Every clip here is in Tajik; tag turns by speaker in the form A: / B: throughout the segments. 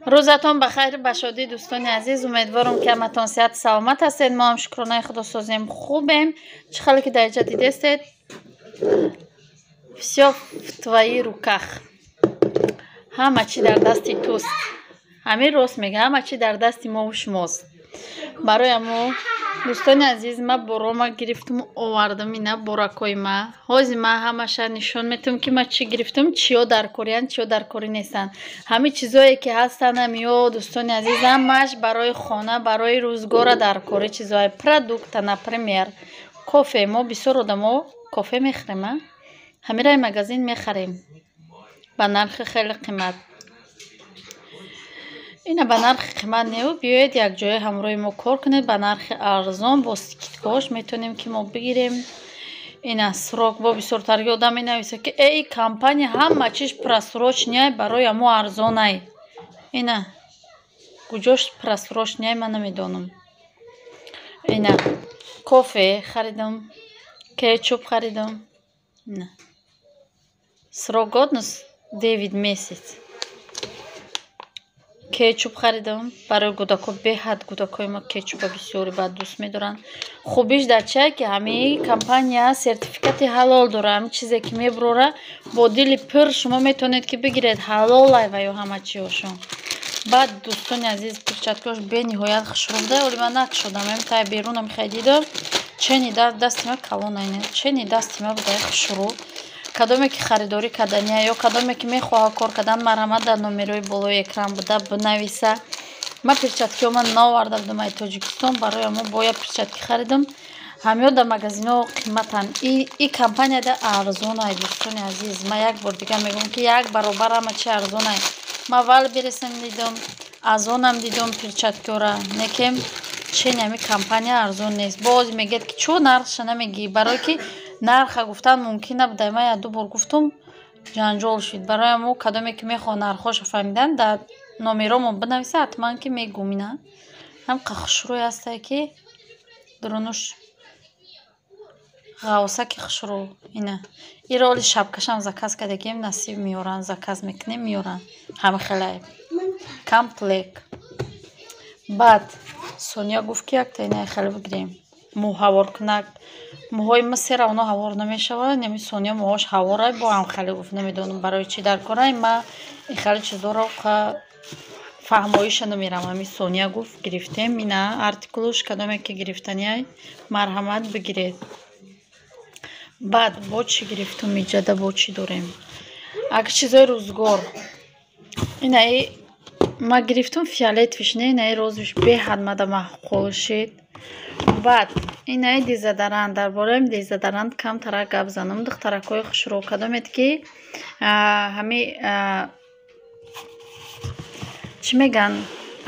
A: Рӯзатон ба хайру ба шодӣ, дӯстони азиз. Умедворам, ки ҳаматон сиҳату саломат ҳастед. Мо ҳам, шукронаи худо, созем, хубем. Чӣ хеле ки дар инҷа дидестед, всё в твоих руках, ҳама чӣ дар дасти туст. Ҳамин рост мега, ҳама чӣ дар дасти мову шумост. Барои амо, дӯстони азиз, ма борома гирифтум, овардам. Ина боракои ма. Ҳозир ма ҳамаша нишон метавам, ки ма чӣ гирифтум, чиё дар кориянд, чиё дар корӣ нестанд. Ҳамин чизое ки ҳастанд, ҳамиё, дӯстони азиз, ҳамаш барои хона, барои рӯзгора дар кори чизое. Продукта, например, кофе. Мо бисёр одамо кофе мехӯрем, а ҳамираи магазин мехарем ба нархи хеле қимат. Ина ба нархи қимат неу, биёед, якҷоя ҳамроҳи мо кор кунед, ба нархи арзон, бо скидкаош метавонем, ки мо бигирем. Ина срок бо бисёртарги одам менависад, ки эй, компания ҳама чиз просрочный, барои амо арзонай. Ина куҷош просрочный, ман намедонам. Ина кофе харидам, кетчуп харидам. Ина срок годность 9 месяц. Кетчуп харидам барои кӯдако. Беҳад кӯдакои мо кетчупа бисёри бад дӯст медоранд. Хубиш дар чие, ки ҳамин компания сертификати ҳалол дора. Ҳамин чизе ки мебурора, бо дили пир шумо метавонед, ки бигиред, ҳалолай ва ё ҳама чиҳошон. Баъд, дӯстони азиз, перчаткаош бениҳоят хушрӯ буда. Оли ман накушодам, ами тай берунам хай дидам, чени дасти ма калонайне, чени дасти ма буда, хушрӯ. Кадоме ки харидорӣ кардания ё кадоме ки мехоҳад кор кардан, марҳамат, дар номерои болои экран буда бинависа. Ман перчаткиҳо ман наоварда будам ай Тоҷикистон, барои ҳамо бояд перчатки харидам. Ҳамиё дар магазинҳо қиматанд, и компанияда арзонай. Дӯстони азиз, ман як бор дигар мегӯям, ки як баробар ҳама чи арзонай. Ман Вайлдберрисам дидам, Озонам дидам перчаткиҳоро, некем чени ҳами компания арзон нест. Боз мегӯяд, ки чӯ нархша намегӣ? Барое ки нарха гуфтан мумкин набуда. Ман як ду бор гуфтум, ҷанҷол шуд. Барои ҳамо, кадоме ки мехоҳад нархҳошо фаҳмидан, дар номеромон бинависа, ҳатман ки мегӯм. Ина ҳам хушрӯй ҳастае, ки дурунуш ғавсаки хушрӯ. Ина иро оли шапкашам заказ кардагием, насиб меоранд, заказ мекунем, меоранд. Ҳама хеле комплект. Баъд Соня гуфт, ки якта ина хеле бигирем, мӯ ҳаворкунак. Мӯҳои ма сера оно ҳавор намешавад, неми Соня мӯҳош ҳаворай, бо ҳам хеле гуфт. Намедонам, барои чӣ дар корай, ма ин хеле чизоро фаҳмоиша намерам. Ҳами Соня гуфт, гирифтем. Ина артикулуш, кадоме ки гирифтаниай, марҳамат, бигиред. Баъд бо чӣ гирифтум? Иҷада бо чӣ дорем? Агар чизои рӯзгор, инаи ма гирифтум, фиолетовыйш не, инаи розовыйш беҳад мада маъқул шид. Баъд инаи дезодорант. Дар бораи дезодорант камтарак гап занам. Духтаракҳои хушрӯ, кадомед ки ҳами чӣ мегӯянд,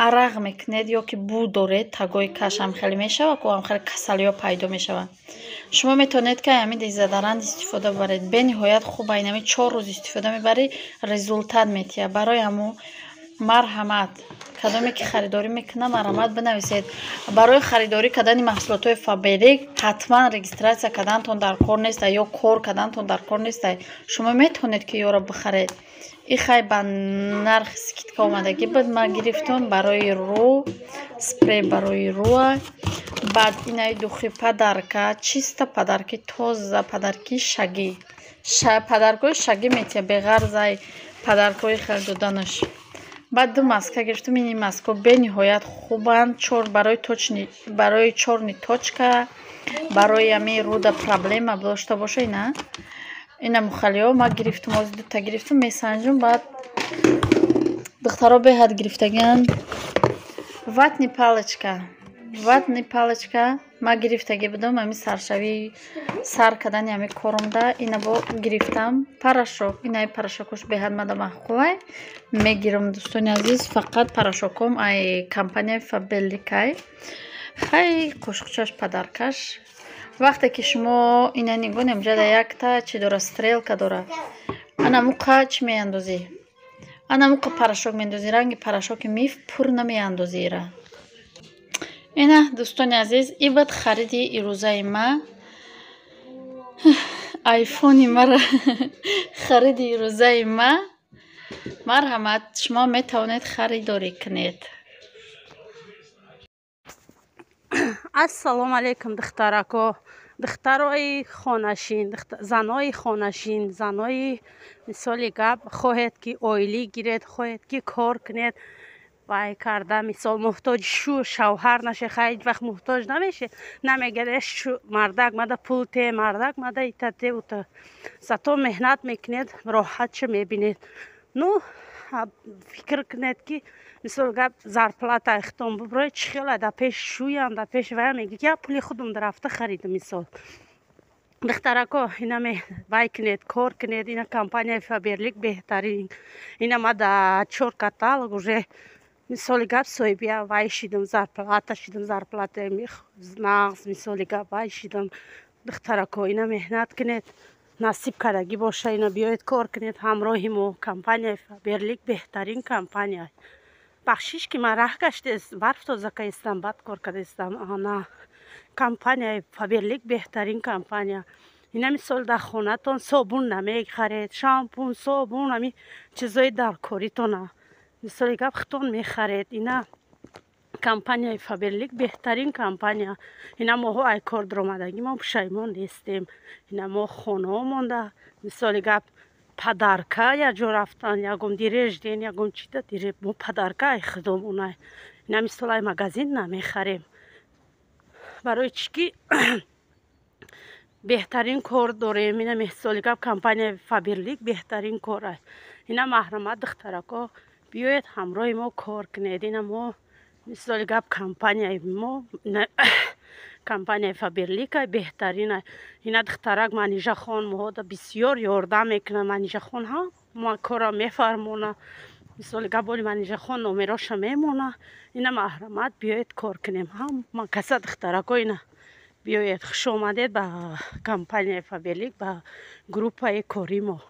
A: арақ мекунед ё ки бӯ доред, тагои кашам хеле мешавад, ку ҳам хеле касалиҳо пайдо мешаванд, шумо метавонед, ки ҳамин дезодорант истифода баред. Бениҳоят хуб. Айнами 4 рӯз истифода мебарӣ, результат метиҳад. Барои ҳамо, марҳамат, кадоме ки харидорӣ мекунад, марҳамат, бинависед. Барои харидорӣ кардани маҳсулотҳои Фаберлик ҳатман регистрация кардантон дар кор неста ё кор кардантон дар кор неста. Шумо метавонед, ки ёро бихаред. И хай ба нархи скидка омадагӣ буд, ман гирифтам. Барои рӯ, спрей барои рӯа. Баъд инаи духи, подарка, чисто подарки, тоза подарки, шаги, подаркҳои шаги метиҳад, беғарзай подаркҳои хел доданаш. Баъд ду маска гирифтам. Ини маскаҳо бениҳоят хубанд, барои точни, барои чёрный точка, барои ҳамин рӯда проблема дошта боша. Ина мухалиҳо ма гирифтам, ози дута гирифтам, месанҷум. Баъд духтаро беҳад гирифтагианд. Ватный палочка, ватный палочка ма гирифтагӣ будам, ҳамин саршавӣ, сар кардани ҳамин коромда. Ина бо гирифтам порошок. Инаи порошокош беҳад мада маъқулай, мегирам. Дӯстони азиз, фақат порошоком ай компанияи Фаберликай. Хай, қошуқчаш, подаркаш. Вақте ки шумо ина нигоҳ, инҷа якта чи дора, стрелка дора, ана муқа чӣ меандозӣ, ана муқа порошок меандозӣ, ранги порошоки Миф пур намеандозӣ ира. Ина, дӯстони азиз, и бад хариди ирӯзаи ма, айфони мара, хариди ирӯзаи ма. Марҳамат, шумо метавонед харидорӣ кунед.
B: Ассалому алайкум, духтарако, духтарои хонашин, занои хонашин, занои мисоли гап, хоҳед ки оилӣ гиред, хоҳед ки кор кунед, вай карда, мисол, муҳтоҷи шу шавҳар наше. Хай, ҳеҷ вақт муҳтоҷ намеше, намегӯяд: "Мардак мада пул те, мардак мада ита те, ута". Зато меҳнат мекунед, роҳатша мебинед. Ну, фикр кунед, ки мисол гап, зарплата ихтон буброед, чӣ хела дар пеши шӯям, дар пеши вая мегӯ, ки я пули худум рафта харидам. Мисол, духтарако, ина вай кунед, кор кунед. Ина компанияи Фаберлик беҳтарин. Ина ма да чор каталог уже, мисоли гап, соҳибия вай шидам, зарплата шидам, зарплатаи нағз, мисоли гап, вай шидам. Духтарако, ина меҳнат кунед, насиб кардагӣ боша, ина биёед, кор кунед ҳамроҳи мо. Компанияи Фаберлик беҳтарин компания. Бахшиш, ки ман раҳ гаштес, барф тоза кардистам, баъд кор кардистам. Ана, компанияи Фаберлик беҳтарин компания. Ина, мисол, дар хонатон собун намехаред, шампун, собун, ами чизои даркоритона, мисоли гап, худтон мехаред. Ина компанияи Фаберлик беҳтарин компания. Ина моҳо ай кор даромадагӣ, мо пушаймон нестем. Ина мо хонаҳо монда, мисоли гап, подарка як ҷо рафтан, ягон день рождения, ягон чида мо подарка ай худомона. Ина, мисол, ай магазин намехарем. Барои чӣ ки беҳтарин кор дорем. Ина, мисоли гап, компанияи Фаберлик беҳтарин кор аст. Ина, марҳамат, духтарако, биёед, ҳамроҳи мо кор кунед. Ина мо, мисоли гап, компанияи мо, компанияи Фаберлика беҳтарина. Ина духтарак Манижахон моҳода бисёр ёрдам мекунад. Манижахон ҳама корро мефармона. Мисоли гап, боли Манижахон номероша мемона. Ина, марҳамат, биёед, кор кунем ҳама каса. Духтарако, ина биёед, хушомадед ба компанияи Фаберлик, ба группаи кори мо.